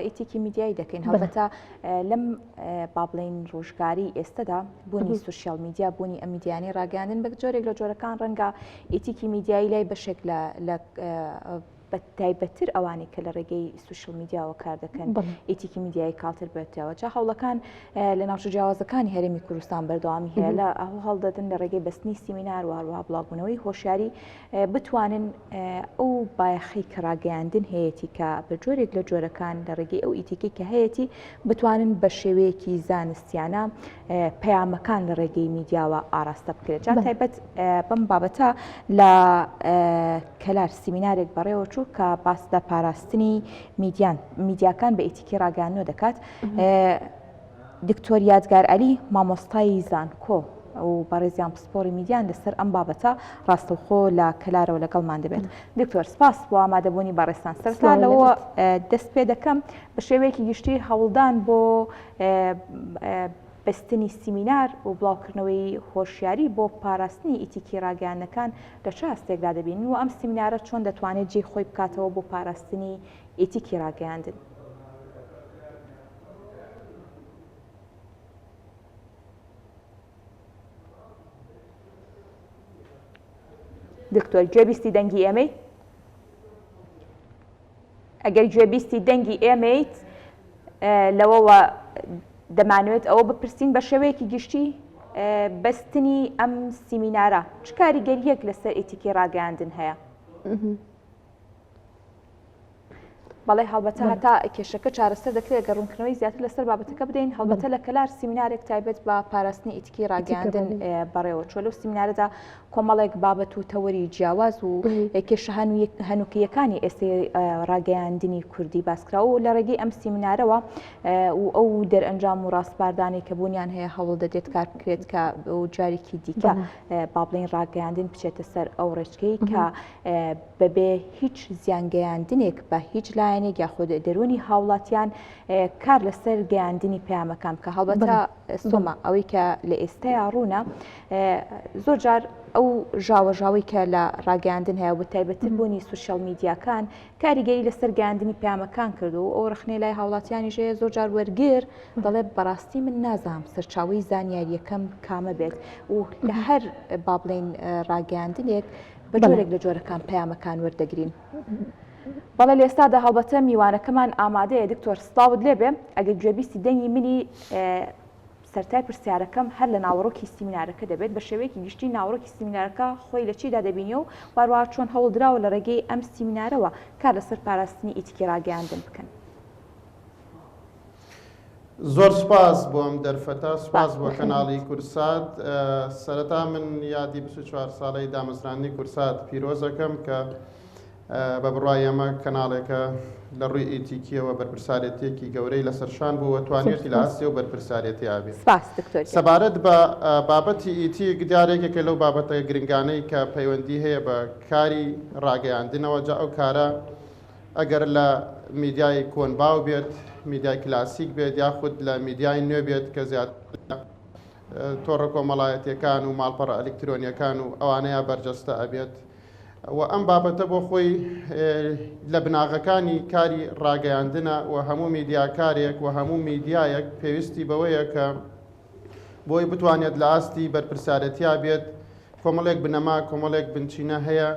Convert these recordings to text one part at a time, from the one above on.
ئیتیکی میدیایی دەکەین هەڵبەتە لەم با بڵێین ڕۆژگاری ئێستەدا بوونی سوسیال میدیا بوونی ئەم میدیانی ڕاگەاندن بە جۆرێک لە جۆرەکان ڕەنگە ئیتیکی میدیایی لای بەشێک لە بە تایبەتتر ئەوانەی کە لە ڕێگەی سوشل میدیاوە کار دەکەن ئیتیکی میدیایی کاڵتر بێتەوە جا هەوڵەکان لە ناوچە جیاوازەکانی هەرێمی کوردستان بەردەوامی هەیە لە ئەو هەڵدەدن لە ڕێگەی بەستنی سیمینار و هەروەها بڵاوبوونەوەی هۆشیاری بتوانن ئەو بایەخەی کە ڕاگەیاندن هەیەتی کە بە جۆرێک لە جۆرەکان لە ڕێگەی ئەو ئیتیکەی کە هەیەتی بتوانن بە شێوەیەکی زانستیانە پەیامەکان لە ڕێگەی میدیاوە ئاراستە بکرێت جا تایبەت بەم بابەتە لە کەلار سیمینارێک بەڕێوە چوو کە باس لە پاراستنی میدیان میدیاکان بە ئیتیکی ڕاگەیاندنەوە دەکات. دکتۆر یادگار عەلی مامۆستای زانکۆ و بەڕێزیان پسپۆڕی میدیان لەسەر ئەم بابەتە ڕاستەوخۆ لە کەلارەوە لەگەڵمان دەبێت. دکتۆر سپاس بۆ ئامادەبوونی بەڕێزتان. سەرەتا لەوە دەست پێ دەکەم بە شێوەیەکی گشتی هەوڵدان بۆ بەستنی سیمینار و بڵاوکردنەوەی هۆشیاری بۆ پاراستنی ئیتیکی ڕاگەیاندنەکان لە چ ئاستێکدا دەبینن و ئەم سیمینارە چۆن دەتوانێت جێی خۆی بکاتەوە بۆ پاراستنی ئیتیکی ڕاگەیاندن؟ دکتۆر گوێبیستی دەنگی ئێمەی؟ ئەگەر گوێبیستی دەنگی ئێمەیت لەوەوە دەمانوێت ئەوە بپرسین بە شێوەیەکی گشتی بەستنی ئەم سیمینارە چ کاریگەریەک لەسەر ئیتیکی ڕاگەیاندن هەیە؟ بەڵێ هەڵبەتە هەتا کێشەکە چارەسەر دەکرێت گەر ڕوونکردنەوەی زیاتر لەسەر بابەتەکە بدەین هەڵبەتە لە کەلار سیمینارێک تایبەت بە پاراستنی ئیتیکی ڕاگەیاندن بەڕێوە چوە لەو سیمینارەدا کۆمەڵێک بابەت و تەوەری جیاواز و کێشە هەنوکەیەکانی ئێستەی ڕاگەیاندنی کوردی باسکرا و لە ڕێگەی ئەم سیمینارەوە و ئەو دەرئەنجام و ڕاسپاردانەی کە بوونیان هەیە هەوڵ دەدرێت کار بکرێت کە جارێکی دیکە با بڵێین ڕاگەیاندن بچێتە سەر ئەو ڕێچکەی کە بەبێ هیچ زیانگەیاندنێک بە هیچ لایەنێک یاخود دەروونی هاوڵاتیان کار لەسەر گەیاندنی پەیامەکان بکە هەڵبەتە سۆما ئەوەی کە لە ئێستایا ڕوونە زۆر جار ئەو ژاوەژاوەی کە لە ڕاگەیاندن هەیە و تایبەتتر بوونی سوسیال میدیاکان کاریگەری لەسەر گەیاندنی پەیامەکان کردو و ئەو ڕخنەی لای هاوڵاتیانیش هەیە زۆر جار وەرگر دەڵێ بەڕاستی من نازانم سەرچاوەی زانیاریەکەم کامە بێت و لە هەر با بڵێین ڕاگەیاندنێک بە جۆرێک لە جۆرەکان پەیامەکان وەردەگرین. بەڵێ لە ئێستادا هەڵبەتە میوانەکەمان ئامادەیە دکتۆر سڵاوت لێبێ ئەگەر گوێبیستی دەنگی منی سەرتای پرسیارەکەم هەر لە ناوەڕۆکی سیمینارەکە دەبێت بە شێوەیەکی گشتی ناوەڕۆکی سیمینارەکە خۆی لە چیدا دەبینی و هەروەها چۆن هەوڵدراوە لە ڕێگەی ئەم سیمینارەوە کار لەسەر پاراستنی ئیتیکی ڕاگەیاندن بکەن. زۆر سوپاس بۆ ئەم دەرفەتە، سوپاس بۆ کەناڵی کورسات. سەرەتا من یادی 24 ساڵەی دامەزراندنی کورسات پیرۆزەکەم کە بە بڕوای ئێمە کەناڵێکە لە ڕووی ئیتیکیەوە بەرپرسارێتیەکی گەورەی لەسەر شان بوو و توانیویەتی لە ئاستی ئەو بەرپرسارێتیە بێت. سپاس دکتۆر گیان. سەبارەت بە بابەتی ئیتیک دیارە یەکێکە لەو بابەتە گرنگانەی کە پەیوەندی هەیە بە کاری ڕاگەیاندنەوە، جا ئەو کارە ئەگەر لە میدیای کۆن باو بێت، میدیای کلاسیک بێت یاخود لە میدیای نوێ بێت کە زیاتر لە تۆڕە کۆمەڵایەتیەکان و ماڵپەڕە ئەلیکترۆنیەکان و ئەوانەیە بەرجەستە ئەبێت و ئەم بابەتە بۆ خۆی لە بناغەکانی کاری ڕاگەیاندنە و هەموو میدیاکارێک و هەموو میدیایەک پێویستی بەوەیە کە بۆی بتوانێت لە ئاستی بەرپرسارێتیا بێت کۆمەڵێک بنەما کۆمەڵێک بنچینە هەیە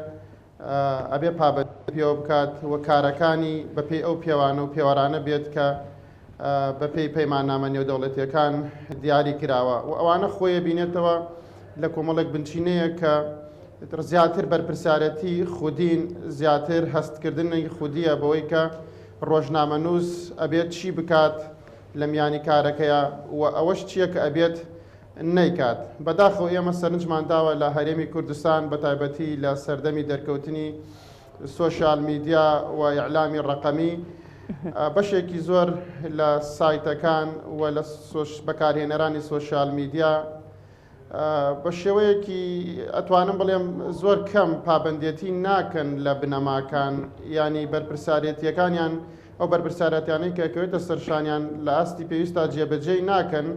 ئەبێ پابەندی پێوە بکات و کارەکانی بەپێی ئەو پێوانە و پێوەرانە بێت کە بەپێی پەیماننامە نێودەوڵەتیەکان دیاری کراوە و ئەوانە خۆی بینێتەوە لە کۆمەڵێک بنچینەیە کە زیاتر بەرپرسیارەتی خودین زیاتر هەستکردنی خودیە بەوەی کە ڕۆژنامەنووس ئەبێت چی بکات لە میانی کارەکەیە و ئەوەش چییە کە ئەبێت نەیکات. بەداخەوە ئێمە سەرنجمان داوە لە هەرێمی کوردستان بەتایبەتی لە سەردەمی دەرکەوتنی سۆشیال میدیا و ئیعلامی ڕەقەمی بەشێکی زۆر لە سایتەکان و لە بەکارهێنەرانی سۆشیال میدیا بە شێوەیەکی ئەتوانم بڵێم زۆر کەم پابندێتی ناکەن لە بنەماکان ینی بەرپرسارێتیەکانیان ئەو بەرپرسیارەتیانەی کە ئەکەوێتە سەرشانیان لە ئاستی پێویستا جێبەجێی ناکەن،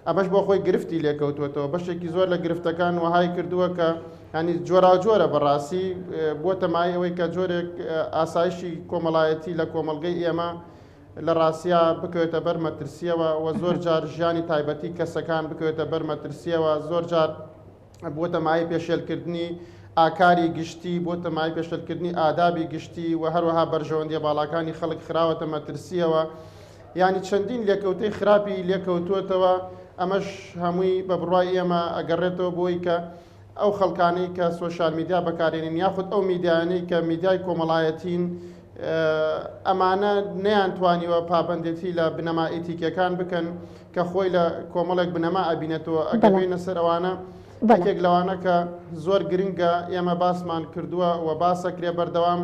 ئەمەش بۆ خۆی گرفتی لێکەوتووەتەوە، بەشێکی زۆر لە گرفتەکان وەهای کردووە کە ینی جۆراوجۆرە بەڕاستی بووەتە مایەی ئەوەی کە جۆرێک ئاسایشی کۆمەڵایەتی لە کۆمەڵگەی ئێمە. لە ڕاستیا بکەوێتە بەر مەترسیەوە و زۆر جار ژیانی تایبەتی کەسەکان بکەوێتە بەر مەترسیەوە زۆر جار بووەتە مایەی پێشێلکردنی ئاکاری گشتی، بووەتە مایەی پێشێلکردنی ئادابی گشتی و هەروەها بەرژەوەندیە باڵاکانی خەڵک خراوەتە مەترسیەوە. یانی چەندین لێکەوتەی خراپی لێکەوتووەتەوە، ئەمەش هەمووی بە بڕوای ئێمە ئەگەڕێتەوە بۆی کە ئەو خەڵکانەی کە سۆشیال میدیا بەکارێنین یاخود ئەو میدیایانەی کە میدیای کۆمەڵایەتین ئەمانە نەیانتوانیوە پابەندێتی لە بنەما ئیتیکیەکان بکەن کە خۆی لە کۆمەڵێک بنەما ئەبینێتەوە ئەگەر بێینە سەر ئەوانە یەکێک لەوانە کە زۆر گرنگە ئێمە باسمان کردووە و باسەکرێ بەردەوام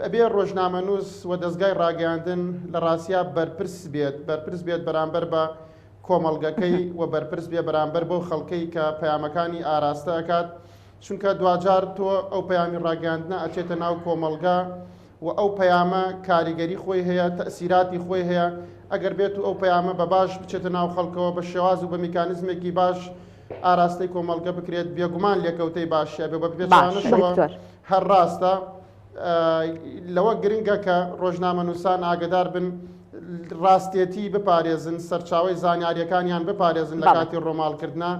ئەبێ ڕۆژنامەنووس و دەستگای ڕاگەیاندن لە ڕاستیا بەرپرس بێت بەرپرس بێت بەرامبەر بە کۆمەڵگەکەی و بەرپرس بێ بەرامبەر بەو خەڵکەی کە پەیامەکانی ئاراستە ئەکات چونکە دواجار تۆ ئەو پەیامی ڕاگەیاندنە ئەچێتە ناو کۆمەڵگا و ئەو پەیامە کاریگەری خۆی هەیە تەئسیراتی خۆی هەیە ئەگەر بێت و ئەو پەیامە بە باش بچێتە ناو خەڵکەوە بە شێواز و بە میکانزمێکی باش ئاراستەی کۆمەڵگە بکرێت بێگومان لێکەوتەی باشی ئەبێ بە پێچەوانەشەوە هەر ڕاستە لەوە گرنگە کە ڕۆژنامەنووسان ئاگدار بن ڕاستێتی بپارێزن سەرچاوی زانیاریەکانیان بپارێزن لە کاتی ڕۆماڵکردە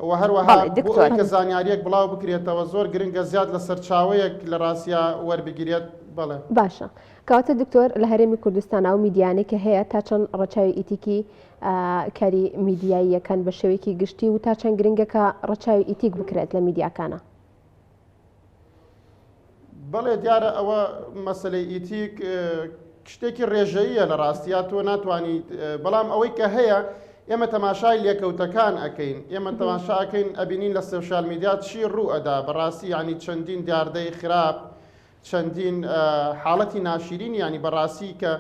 و هەروەها بۆ ئەوەی کە زانیاریەک بڵاو بکرێتەوە زۆر گرنگە زیاد لە سەرچاوەیەک لە ڕاستیا وەربگیرێت بەڵێ. باشە کەواتە دکتۆر لە هەرێمی کوردستان ئەو میدیانەی کە هەیە تا چەند ڕەچاوی ئیتیکی کاری میدیاییەکەن بە شێوەیەکی گشتی و تا چەند گرنگە کە ڕەچاوی ئیتیک بکرێت لە میدیاکانە؟ بەڵێ دیارە ئەوە مەسلەی ئیتیک شتێکی ڕێژەییە لە ڕاستیا تۆ ناتوانیت بەڵام ئەوەی کە هەیە ئێمە تەماشای لێکەوتەکان ئەەکەین ئێمە تەماشا ئەەکەین ئەبینین لە سۆشیال میدیا چی ڕوو ئەدا بەڕاستی ینی چەندین دیاردەی خراپ چەندین حاڵەتی ناشرین ینی بەڕاستی کە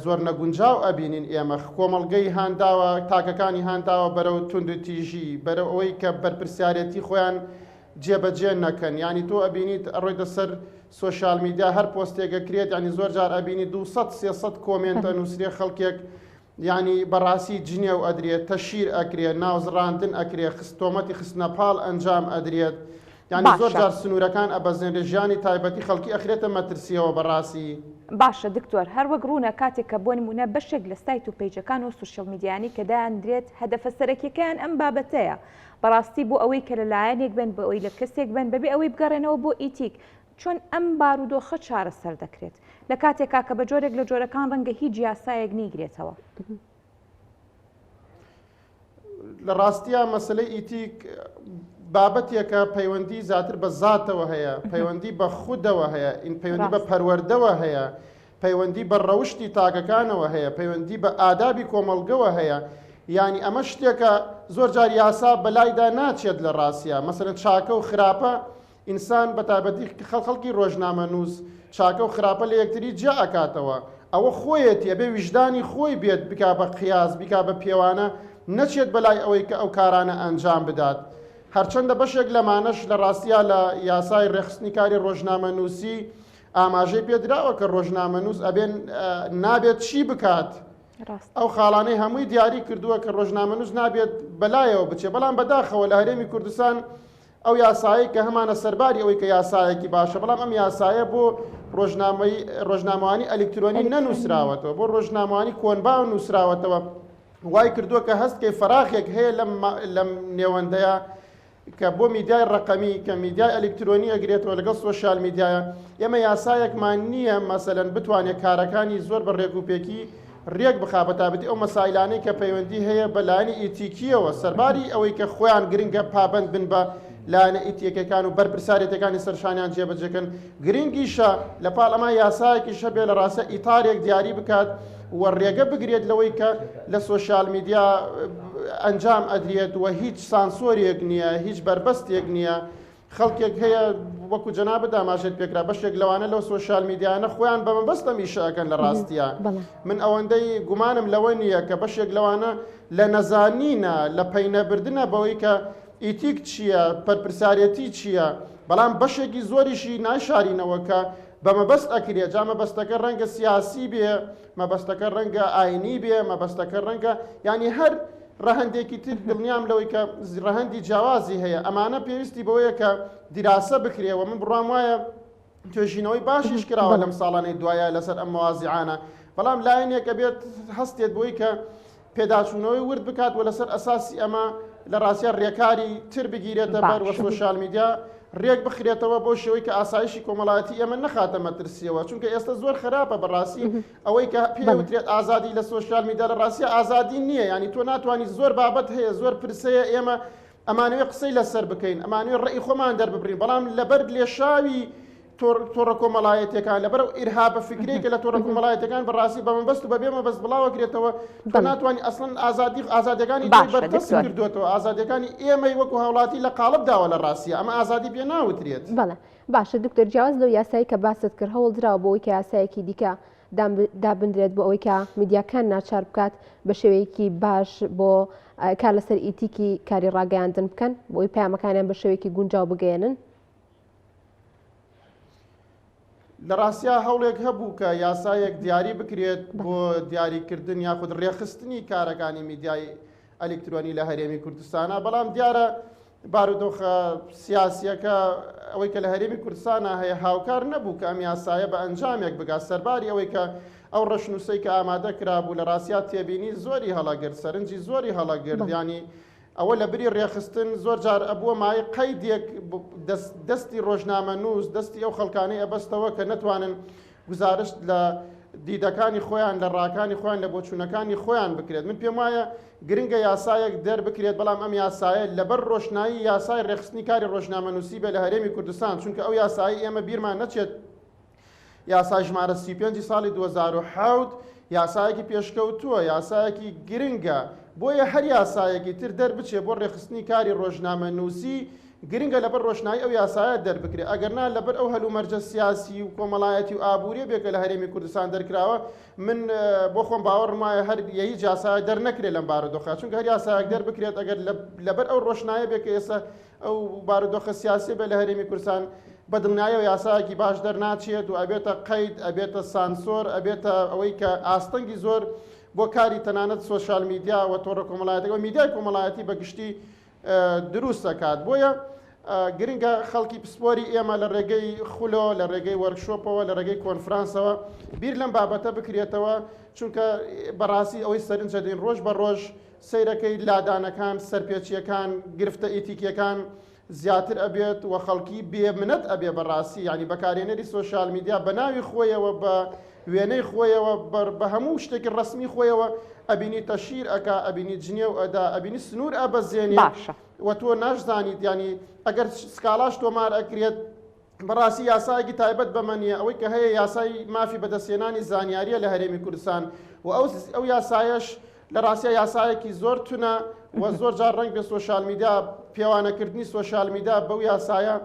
زۆر نەگونجاو ئەبینین ئێمە کۆمەڵگەی هانداوە تاکەکانی هانداوە بەرەو توندوتیژی بەرەو ئەوەی کە بەرپرسیارەتی خۆیان جێبەجێ نەکەن یانی تۆ ئەبینیت ئەڕۆیتە سەر سۆشیال میدیا هەر پۆستێک ئەکرێت یانی زۆر جار ئەبینی 200 300 comment ئەنووسرێ خەڵکێک یانی بەڕاستی جنێو ئەدرێت تەشیر ئەکرێ ناوزڕاندن ئەکرێ خست تۆمەتی خستنە پاڵ ئەنجام ئەدرێت یانی زۆر باشە. جار سنوورەکان ئەبەزێنرێ ژیانی تایبەتی خەڵکی ئەخرێتە مەترسیەوە بەڕاستی. باشە دکتۆر هەر وەک ڕوونە کاتێک کە بۆ نموونە بەشێک لە سایت و پەیجەکان و سوشیڵ میدیایانەی کە دایاندرێت هەدەفە سەرەکیەکەیان ئەم بابەتەیە بەڕاستی بۆ ئەوەی کە لە لایەنێک بن، بۆ ئەوەی لە کەسێک بن، بەبێ ئەوەی بگەڕێنەوە بۆ ئیتیک، چۆن ئەم بارودۆخە چارەسەر دەکرێت؟ لە کاتێکا کە بە جۆرێک لە جۆرەکان ڕەنگە هیچ یاسایەک نەیگرێتەوە. لە ڕاستیا مەسەلەی ئیتیک بابەتێکە پەیوەندی زیاتر بە زاتەوە هەیە، پەیوەندی بە خودەوە هەیە، پەیوەندی بە پەروەردەوە هەیە، پەیوەندی بە ڕەوشتی تاکەکانەوە هەیە، پەیوەندی بە ئادابی کۆمەڵگەوە هەیە، یانی ئەمە شتێکە زۆر جار یاسا بەلایدا ناچێت لە ڕاستیا، مەسەلەن چاکە و خراپە ئینسان بە تایبەتی خەڵکی ڕۆژنامەنووس چاکە و خراپە لە یەکتری جیا ئەکاتەوە، ئەوە خۆیەتی ئەبێ ویژدانی خۆی بێت بکا بە قیاس بیکا بە پێوانە نەچێت بەلای ئەوەی کە ئەو کارانە ئەنجام بدات. هەرچەندە بەشێک لەمانەش لە ڕاستیا لە یاسای ڕێکخستنی کاری ڕۆژنامەنووسی ئاماژەی پێدراوە کە ڕۆژنامەنووس ئەبێ نابێت چی بکات ئەو خاڵانەی هەمووی دیاری کردووە کە ڕۆژنامەنووس نابێت بەلایەوە بچێت بەڵام بەداخەوە لە هەرێمی کوردستان ئەو یاسایی کە هەمانە سەرباری ئەوەی کە یاسایەکی باشە بەڵام ئەم یاسایە بۆ ڕۆژنامەی ڕۆژنامەوانی ئەلکترۆنی نەنووسراوەتەوە بۆ ڕۆژنامەوانی کۆنباو نووسراوەتەوە وای کردووە کە هەستکەی فەراخێک هەیە لەم نێوەندەیە کە بۆ میدیای ڕەقەمی کە میدیای ئەلیکترۆنی ئەگرێتەوە لەگەڵ سۆشیال میدیایە ئێمە یاسایەکمان نییە مەسەلەن بتوانێت کارەکانی زۆر بە ڕێک و پێکی ڕێک بخا بە تایبەتی ئەو مەسایلانەی کە پەیوەندی هەیە بە لایەنی ئیتیکیەوە سەرباری ئەوەی کە خۆیان گرنگە پابند بن بە لایەنە ئیتیەکەکان و بەرپرسارێتەکانی سەرشانیان جێبەجێکەن گرنگیشە لە پاڵ ئەمە یاسایەکیش هەبێ لە ڕاستە ئیتارێک دیاری بکات و ڕێگە بگرێت لەوەی کە لە سۆشیال میدیا ئەنجام ئەدرێت و هیچ سانسۆرێک نییە هیچ بەربەستێک نییە خەڵکێک هەیە وەکو جەنابت ئاماژەت پێکرا بەشێک لەوانە لەو سۆشیال میدیانە خۆیان بە مەبەست ئەم ئیشە ئەکەن لە ڕاستیە من ئەوەندەی گومانم لەوە نییە کە بەشێک لەوانە لە نەزانینە لە پەینەبردنە بەوەی کە ئیتیک چییە پەرپرسارەتی چییە بەڵام بەشێکی زۆریشی نایشارینەوە کە بە مەبەست ئەکرێ جا مەبەستەکە ڕەنگە سیاسی بێ مەبەستەکە ڕەنگە ئاینی بێ مەبەستەکە ڕەنگە ینی هەر ڕەهەندێکی تر دڵنیام لەوەی کە ڕەهەندی جیاوازی هەیە ئەمانە پێویستی بەوەیە کە دیراسە بکرێەوە من بڕام وایە توێژینەوەی باشیش کراوە لەم ساڵانەی دوایە لەسەر ئەم مەوازیعانە. بەڵام لایەنێک ئەبێت هەستێت بۆی کە پێداچوونەوەی ورد بکات و لەسەر ئەساسی ئەمە لە ڕاستیا ڕێکاری تر بگیرێتە بەر و سۆشیال میدیا ڕێک بخرێتەوە بۆ شێوەی کە ئاسایشی کۆمەڵایەتی ئێمە نەخاتە مەترسیەوە چونکە ئێستا زۆر خراپە بەڕاستی ئەوەی کە پێوترێت ئازادی لە سۆشیال میدیا لە ڕاستیا ئازادی نییە ینی تۆ ناتوانانی زۆر بابەت هەیە زۆر پرسەیە ئێمە ئەمانەوێ قسەی لەسەر بکەین ئەمانەوێ ڕێی خۆمان دەرببرین بەڵام لەبەر لێشاوی تۆڕە کۆمەڵایەتیەکان لەبەر ئەو ئیرهابە فکرەی کە لە تۆڕە کۆمەڵایەتیەکان بەڕاستی بە مەبەست و بەبێ مەبەست بڵاوەکرێتەوە تۆ ناتوانانی ئەسڵەن ئازادی ئازادیەکانی تۆی باشە بەرتەسک دکتۆر. کردووەتەوە ئازادیەکانی ئێمەی وەکو هاوڵاتی لە قاڵب داوە لە ڕاستیە ئەمە ئازادی پێ ناوترێت. بەڵێ باشە دکتۆر جیاواز لەو یاسایی کە باست کرد هەوڵ دراوە بۆ ئەوەی کە یاسایەکی دیکە دابندرێت بۆ ئەوەی کە میدیاکان ناچار بکات بە شێوەیەکی باش بۆ کار لەسەر ئیتیکی کاری ڕاگەیاندن بکەن بۆ ئەوەی پەیامەکانیان بە شێوەیەکی گونجاو بگەیەنن؟ لە ڕاستیا هەوڵێک هەبوو کە یاسایەک دیاری بکرێت بۆ دیاریکردن یاخود ڕێکخستنی کارەکانی میدیای ئەلیکترۆنی لە هەرێمی کوردستانە بەڵام دیارە بارودۆخە سیاسیەکە ئەوەی کە لە هەرێمی کوردستانە هەیە هاوکار نەبوو کە ئەم یاسایە بە ئەنجامێک بگات سەرباری ئەوەی کە ئەو ڕەشنووسەی کە ئامادە کرابوو لە ڕاستیا تێبینی زۆری هەڵەگرت سەرنجی زۆری هەڵەگرت ینی ئەوە لە بری ڕێکخستن زۆر جار ئەبووە مایەی قەیدێک دەستی ڕۆژنامەنووس، دەستی ئەو خەڵکانەی ئەبەستەوە کە نەتوانن گوزارشت لە دیدەکانی خۆیان، لە ڕاکانی خۆیان، لە بۆچوونەکانی خۆیان بکرێت. من پێم وایە گرنگە یاسایەک دەربکرێت، بەڵام ئەم یاسایە لەبەر ڕۆشنایی یاسای ڕێکخستنی کاری ڕۆژنامەنووسی بێ لە هەرێمی کوردستان، چونکە ئەو یاسایەی ئێمە بیرمان نەچێت یاسای ژمارە 35 ی ساڵی 2007 یاسایەکی پێشکەوتووە، یاسایەکی گرنگە، بۆیە هەر یاسایەکی تر دەربچێ بۆ ڕێکخستنی کاری ڕۆژنامەنووسی گرنگە لەبەر ڕۆشنایی ئەو یاسایە دەربکرێ، ئەگەرنا لەبەر ئەو هەلومەرجە سیاسی و کۆمەڵایەتی و ئابووریە بێ کە لە هەرێمی کوردستان دەرکراوە، من بۆ خۆم باوەڕم وایە هەر هیچ یاسایەک دەرنەکرێ لەم بارودۆخە، چونکە هەر یاسایەک دەربکرێت ئەگەر لەبەر ئەو ڕۆشنایە بێ کە ئێستا ئەو بارودۆخە سیاسیە بێ لە هەرێمی کوردستان بە دڵنیایەوە یاسایەکی باش دەرناچێت و ئەبێتە قەید، ئەبێتە سانسۆر، ئەبێتە ئەوەی کە ئاستەنگی زۆر بۆ کاری تەنانەت سۆشیال میدیا و تۆڕە کۆمەڵایەتەکە و میدیای کۆمەڵایەتی بە گشتی دروست دەکات. بۆیە گرنگە خەڵکی پسپۆری ئێمە لە ڕێگەی خولەوە، لە ڕێگەی وەرکشۆپەوە، لە ڕێگەی کۆنفرانسەوە بیر لەم بابەتە بکرێتەوە، چونکە بەڕاستی ئەوەی سەرنج دەدەین ڕۆژ بە ڕۆژ سەیرەکەی لادانەکان، سەرپێچیەکان، گرفتە ئیتیکیەکان زیاتر ئەبێت و خەڵکی بێ منەت ئەبێ بەڕاستی یانی بەکارهێنەری سۆشیال میدیا بە ناوی خۆیەوە بە وێنەی خۆیەوە بە هەموو شتێکی ڕەسمی خۆیەوە ئەبینی تەشیر ئەکا ئەبینی جنێو ئەدا ئەبینی سنوور ئەبەزێنێ باشە. و تۆ ناشزانیت یانی ئەگەر سکاڵاش تۆمار ئەکرێت بەڕاستی یاسایەکی تایبەت بەمە نییە، ئەوەی کە هەیە یاسای مافی بەدەستهێنانی زانیارییە لە هەرێمی کوردستان و ئەو ئەو یاسایەش لە ڕاستیا یاسایەکی زۆر تونە و زۆر جار ڕەنگ بێ سۆشیال میدیا پێوانەکردنی سۆشیال میدیا بەو یاسایە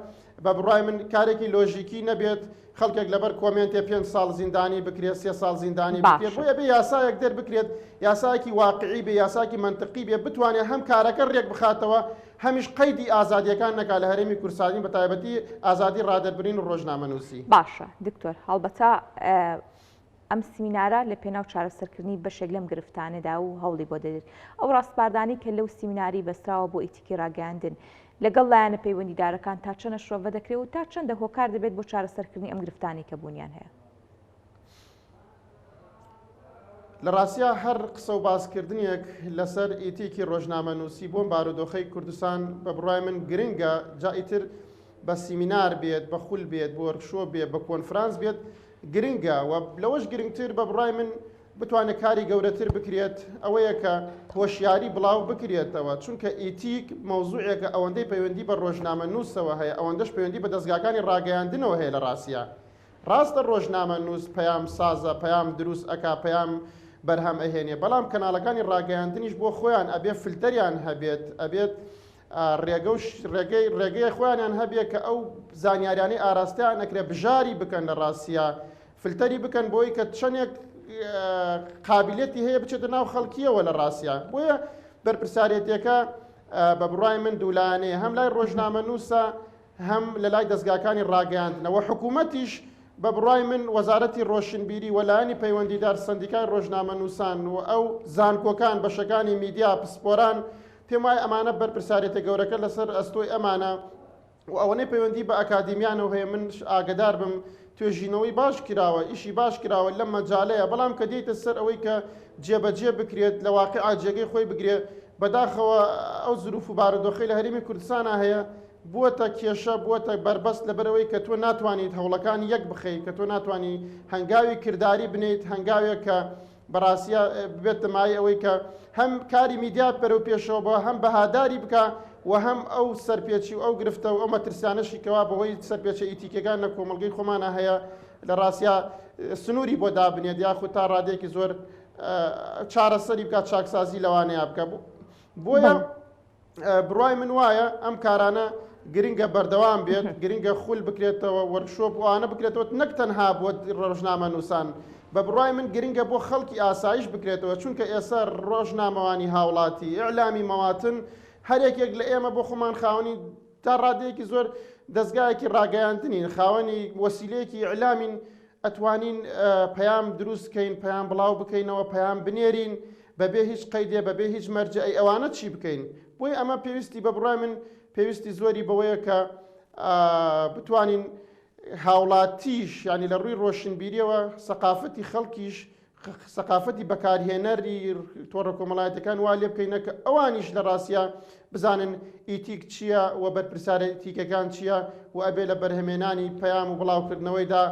بە بڕوای من کارێکی لۆژیکی نەبێت خەڵکێک لەبەر کۆمێنتێ پێنج ساڵ زیندانی بکرێت سێ ساڵ زیندانی بکرێت باشە. بۆیە بێ یاسایەک دەربکرێت یاسایەکی واقعی بێ یاساکی مەنتقی بێ بتوانێت هەم کارەکە ڕێک بخاتەوە هەمیش قەیدی ئازادییەکان نەکا لە هەرێمی کوردستانی بە تایبەتی ئازادی ڕادەربرین و ڕۆژنامەنووسی. باشە دکتۆر هەڵبەتە ئەم سیمینارە لە پێناو چارەسەرکردنی بەشێک لەم گرفتانەدا و هەوڵی بۆ دەدرێت ئەو ڕاسپاردانەی کە لەو سیمیناری بەستراوە بۆ ئیتیکی ڕاگەیاندن لەگەڵ لایەنە پەیوەندیدارەکان تا چەنە شرۆڤە دەکرێت و تا چەندە هۆکار دەبێت بۆ چارەسەرکردنی ئەم گرفتانەی کە بوونیان هەیە؟ لە ڕاستیا هەر قسە و باسکردنێک لەسەر ئیتیکی ڕۆژنامەنووسی بۆم بارودۆخەی کوردستان بە بڕوای من گرنگە، جا ئیتر بە سیمینار بێت، بە خول بێت، بە وۆرکشۆپ بێت، بە کۆنفرانس بێت، گرنگە و لەوەش گرنگتر بە بڕوای من بتوانێت کاری گەورەتر بکرێت ئەوەیە کە هۆشیاری بڵاو بکرێتەوە، چونکە ئیتیک مەوزوعێکە ئەوەندەی پەیوەندی بە ڕۆژنامەنووسەوە هەیە ئەوەندەش پەیوەندی بە دەزگاکانی ڕاگەیاندنەوە هەیە لە ڕاستیا ڕاستە ڕۆژنامە نووس پەیام سازە پەیام دروست ئەکا پەیام بەرهەم ئەهێنێ بەڵام کەناڵەکانی ڕاگەیاندنیش بۆ خۆیان ئەبێ فلتەریان هەبێت ئەبێت ڕێگە و ڕێگەی ڕێگەی خۆیانیان هەبێ کە ئەو زانیاریانەی ئاراستەیان ئەکرێ بژاری بکەن لە ڕاستیا فلتەری بکەن بۆی کە چەندێک قابلەتی هەیە بچێتە ناو خەڵکیەوە لە ڕاستیا بۆیە بەرپرسارێتیەکە بە بڕای من دوولایەنەیە هەم لای ڕۆژنامە نووسە هەم لە لای دەزگاکانی ڕاگەیاندنەوە، حکوومەتیش بە بڕوای من وەزارەتی ڕۆشنبیری و لایەنی پەیوەندیدار، سەندیکای ڕۆژنامەنووسان و ئەو زانکۆکان، بەشەکانی میدیا، پسپۆران، پێم وایە ئەمانە بەرپرسیارێتە گەورەکە لەسەر ئەستۆی ئەمانە و ئەوەنەی پەیوەندی بە ئەکادیمیانەوە هەیە من ئاگەدار بم. توێژینەوەی باش کراوە، ئیشی باش کراوە لەم مەجالەیە، بەڵام کە دێیتە سەر ئەوەی کە جێبەجێ بکرێت لە واقیعا جێگەی خۆی بگرێ، بەداخەوە ئەو زروف و بارودۆخەی لە هەرێمی کوردستانا هەیە بووەتە کێشە، بووەتە بەربەست لەبەرئەوەی کە تۆ ناتوانیت هەوڵەکان یەک بخەیت، کە تۆ ناتوانی هەنگاوی کرداری بنێیت، هەنگاوێک کە بەڕاستیا ببێتە مایەی ئەوەی کە هەم کاری میدیا بەرەو پێشەوە بە هەم بەهاداری بکا و هەم ئەو سەرپێچی و ئەو گرفتە و ئەو مەترسیانەشی کەوا بەهۆی سەرپێچە ئیتیکەکان لە کۆمەڵگەی خۆمانە هەیە لە ڕاستیا سنووری بۆ دابنێت یاخود تا ڕادەیەکی زۆر چارەسەری بکات چاکسازی لەوانەیە بکە بۆیە بڕوای من وایە ئەم کارانە گرنگە بەردەوام بێت، گرنگە خول بکرێتەوە، وۆرکشۆپ و ئەوانە بکرێتەوە، نەک تەنها بۆ ڕۆژنامەنووسان، بە بڕوای من گرنگە بۆ خەڵکی ئاسایش بکرێتەوە، چونکە ئێستا ڕۆژنامەوانی هاوڵاتی، ئیعلامی مەواتن، هەر یەکێک لە ئێمە بۆ خۆمان خاوەنی تا ڕادەیەکی زۆر دەزگایەکی ڕاگەیاندنین، خاوەنی وەسیلەیەکی ئیعلامین، ئەتوانین پەیام دروست کەین، پەیام بڵاو بکەینەوە، پەیام بنێرین بەبێ هیچ قەیدێ، بەبێ هیچ مەرجێ، ئەی ئەوانە چی بکەین؟ بۆیە ئەمە پێویستی بە بڕوای من پێویستی زۆری بەوەیە کە بتوانین هاوڵاتیش یانی لە ڕووی ڕۆشنبیریەوە سەقافەتی خەڵکیش سەقافەتی بەکارهێنەری تۆڕە کۆمەڵایەتەکان وا لێ بکەینە کە ئەوانیش لە ڕاستیا بزانن ئیتیک چییە و بەرپرسیارێتیکەکان چییە و ئەبێ لە بەرهەمێنانی پەیام و بڵاوکردنەوەیدا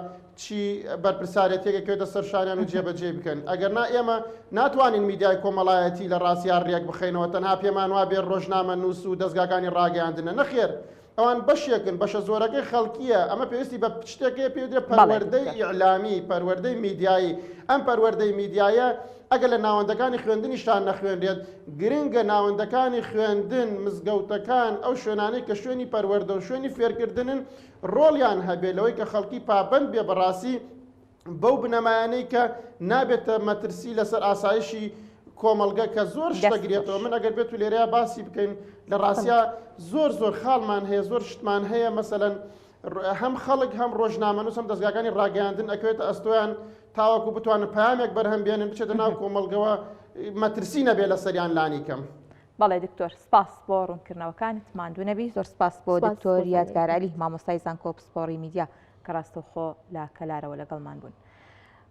چی بەرپرسیارێتیەک ئەکەوێتە سەر شانیان و جێبەجێی بکەن ئەگەر نا ئێمە ناتوانین میدیای کۆمەڵایەتی لە ڕاستیا ڕێک بخەینەوە تەنها پێمان وابێ ڕۆژنامەنووس و دەزگاکانی ڕاگەیاندنە نەخێر ئەوان بەشێکن، بەشە زۆرەکەی خەڵکییە، ئەمە پێویستی بە شتێک هەیە پێی دەوترێت بەڵێ پەروەردەی دکتۆر. ئیعلامی، پەروەردەی میدیایی، ئەم پەروەردەی میدیایە ئەگەر لە ناوەندەکانی خوێندنیشتان نەخوێنرێت، گرنگە ناوەندەکانی خوێندن، مزگەوتەکان، ئەو شوێنانەی کە شوێنی پەروەردە و شوێنی فێرکردنن، ڕۆڵیان هەبێت لەوەی کە خەڵکی پابەند بێ بەڕاستی بەو بنەمایانەی کە نابێتە مەترسی لەسەر ئاسایشی کۆمەڵگە کە زۆر شتە دەست گرێتەوە خۆش. من ئەگەر بێت و لێرەیا باسی بکەین لە ڕاستیا زۆر زۆر خاڵمان هەیە زۆر شتمان هەیە مەسەلەن هەم خەڵک هەم ڕۆژنامەنووس هەم دەزگاکانی ڕاگەیاندن ئەکەوێتە ئەستۆیان تاوەکو بتوانن پەیامێک بەرهەم بێنن بچێتە ناو کۆمەڵگەوە مەترسی نەبێ لەسەریان لانی کەم. بەڵێ دکتۆر سپاس بۆ ڕوونکردنەوەکانت ماندوو نەبی زۆر سپاس بۆ سپاس دکتۆر بۆ یادگار زانیاریەکان. عەلی مامۆستای زانکۆ پسپۆڕی میدیا کە ڕاستەوخۆ لە کەلارەوە لەگەڵمان بوون.